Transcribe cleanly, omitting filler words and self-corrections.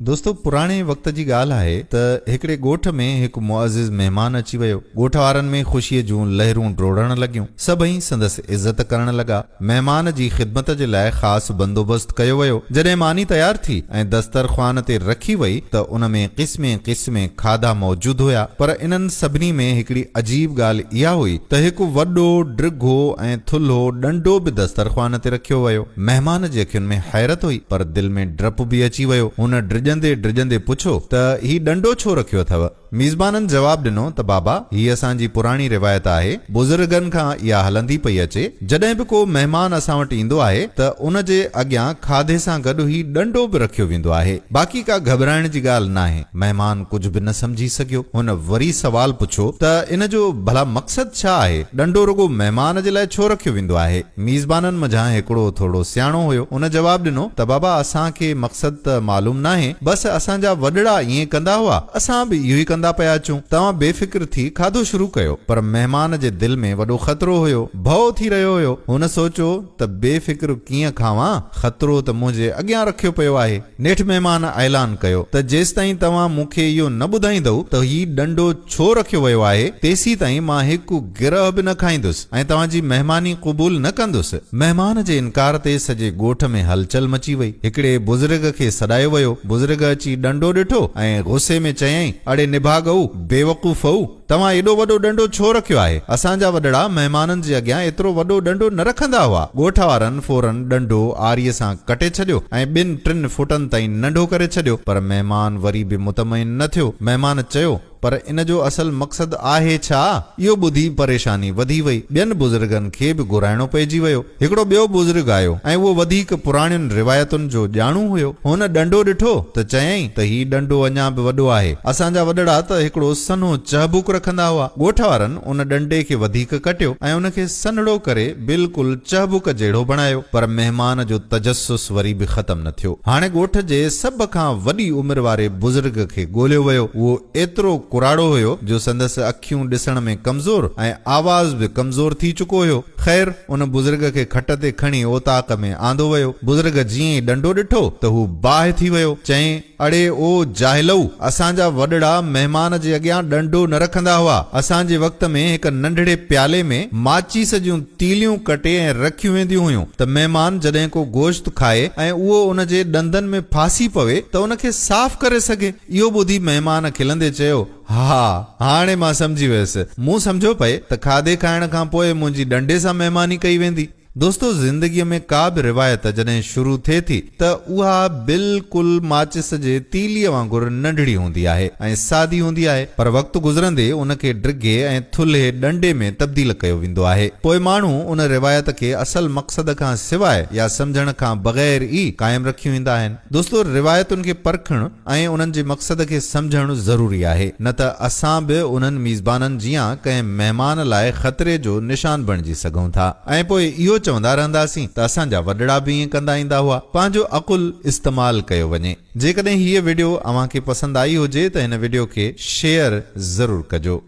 دوستو پراڻي وقت جي ڳالهه آهي ته هڪڙي ڳوٺ ۾ هڪ معزز مهمان اچي ويو. ڳوٺ وارن ۾ خوشيء جون لهرون ڊوڙڻ لڳيون. سڀئي سندس عزت ڪرڻ لڳا. مهمان جي خدمت جي لاء خاص بندوبست ڪيو ويو. جڏهن ماني تيار ٿي ۽ دسترخوان تي رکي وئي ته ان ۾ قسمين قسمين کاڌا موجود هيا پر انهن سڀني ۾ هڪڙي عجيب ڳالهه اها هئي ته هڪ وڏو، ڊگهو ۽ ٿلهو ڏنڊو به دسترخوان تي رکيو ويو. مهمان جي اکين ۾ حيرت هئي، پر دل ۾ ڊپ به اچي ويو. هن ڊڄندي ڊڄندي پڇيو ته هي ڏنڊو ڇو رکيو اٿئو؟ ميزبانن جواب ڏنو ته بابا، هي اسان جي پراڻي روايت آهي، بزرگن کان اها هلندي پئي اچي، جڏهن به ڪو مهمان اسان وٽ ايندو آهي ته ان جي اڳيان کاڌي سان گڏ هي ڏنڊو به رکيو ويندو آهي، باقي ڪا گهٻرائڻ جي ڳالهه ناهي. مهمان ڪجهه به نه سمجهي سگهيو. هن وري سوال پڇيو ته ان جو ڀلا مقصد ڇا آهي؟ ڏنڊو رڳو مهمان جي لاء ڇو رکيو ويندو آهي؟ ميزبانن منجهان هڪڙو ٿورڙو سياڻو هيو. ان جواب ڏنو ته بابا اسان کي مقصد ته معلوم ناهي، بس اسان جا وڏڙا ائين ڪندا هئا، اسان به اهو ئي ڪندا پيا اچون. توهان بي فڪر ٿي کاڌو شروع ڪيو. پر مهمان جي دل ۾ وڏو خطرو هيو. ڀؤ ٿي رهيو هيو. هن سوچيو ته بي فڪر ڪيئن کاوان، خطرو ته منهنجي اڳيان رکيو پيو آهي. نيٺ مهمان اعلان ڪيو ته جيستائين توهان مون کي اهو نه ٻڌائيندؤ ته هي ڏنڊو ڇو رکيو ويو آهي، تيسيتائين مان هڪ گرهه به نه کائيندس ۽ توهان جي مهماني قبول نه ڪندس. مهمان جي انڪار تي سڄي ڳوٺ ۾ هلچل مچي وئي. هڪڙي بزرگ کي سڏايو ويو. بزرگ اچي ڏنڊو ڏٺو ۽ غصي ۾ چيائين، اڙي نڀاڳؤ، بيوقوفؤ! توهان ايڏو وڏو ڏنڊو ڇو رکيو آهي؟ اسان جا وڏڙا مهمانن جي اڳيان ايترو وڏو ڏنڊو نه رکندا هئا. ڳوٺ وارن فوراً ڏنڊو آريء سان ڪٽي ڇڏيو ۽ ٻن ٽن فوٽن تائين ننڍو ڪري ڇڏيو. پر مهمان وري به مطمئن نه ٿيو. مهمان چيو، پر ان جو اصل مقصد آهي ڇا؟ اهو ٻڌي پريشاني وڌي وئي. ٻين بزرگن کي به گهرائڻو پئجي ويو. هڪڙو ٻيو بزرگ آيو ۽ اهو وڌيڪ پراڻين روايتن جو ڄاڻو هيو. هن ڏنڊو ڏٺو ته چيائين ته هي ڏنڊو اڃا به وڏو آهي. اسان جا وڏڙا ته هڪڙو سنهو چهبڪ رکندا هئا. ڳوٺ وارن ان ڏنڊي کي وڌيڪ ڪٽيو ۽ ان کي سنهڙو ڪري بلڪل چهبڪ جهڙو بڻايو. پر مهمان جو تجسس وري به ختم نه ٿيو. هاڻي ڳوٺ جي سڀ کان وڏي عمر واري بزرگ کي ڳوليو ويو. اهو ايترو ڪراڙو هيو جو سندس اکيون ڏسڻ ۾ ڪمزور ۽ آواز به ڪمزور ٿي چڪو هيو. خير، ان بزرگ کي کٽ تي کڻي اوطاق ۾ آندو ويو. بزرگ جيئن ئي ڏنڊو ڏٺو ته هو باهه ٿي ويو. چيائين، اڙي او جاهلؤ! اسان جا وڏڙا مهمان جي اڳيان ڏنڊو نه رکندا هئا. اسان جي وقت ۾ هڪ ننڍڙي پيالي ۾ ماچيس جون تيليون ڪٽي ۽ رکيون وينديون هيون ته مهمان جڏهن ڪو گوشت کائي ۽ اهو ان جي ڏندن ۾ ڦاسي پوي ته ان کي صاف ڪري سگهي. اهو ٻڌي مهمان کلندي چيو، ها، هاڻي مان سمجهي ويس. مون سمجهيو پئي ته کاڌي کائڻ کان پوء منهنجي ڏنڊي سان مهماني ڪئي ويندي. دوستو زندگيء ۾ ڪا به روايت جڏهن شروع ٿئي ٿي ته اها بلڪل ماچس جي تيليء وانگر ننڍڙي هوندي آهي ۽ سادي هوندي آهي پر وقت گذرندي ان کي ڊگهي ۽ ٿلهي ڏنڊي ۾ تبديل ڪيو ويندو آهي. پوء ماڻهو ان روايت کي اصل مقصد کان سواء يا سمجهڻ کان بغير ئي قائم رکيون ايندا آهن. دوستو روايتن کي پرکڻ ۽ انهن جي مقصد کي سمجهڻ ضروري آهي، نه ته اسان به انهن ميزبانن جيان ڪنهن مهمان لاء خطري جو نشان بڻجي سگهون ٿا ۽ پوء اهو چوندا رهنداسين ته اسان جا وڏڙا به ائين ڪندا ايندا هئا. پنهنجو عقل استعمال ڪيو وڃي. جيڪڏهن هيء وڊيو اوهان کي پسند آئي هجي ته هن وڊيو کي شيئر ضرور ڪجو.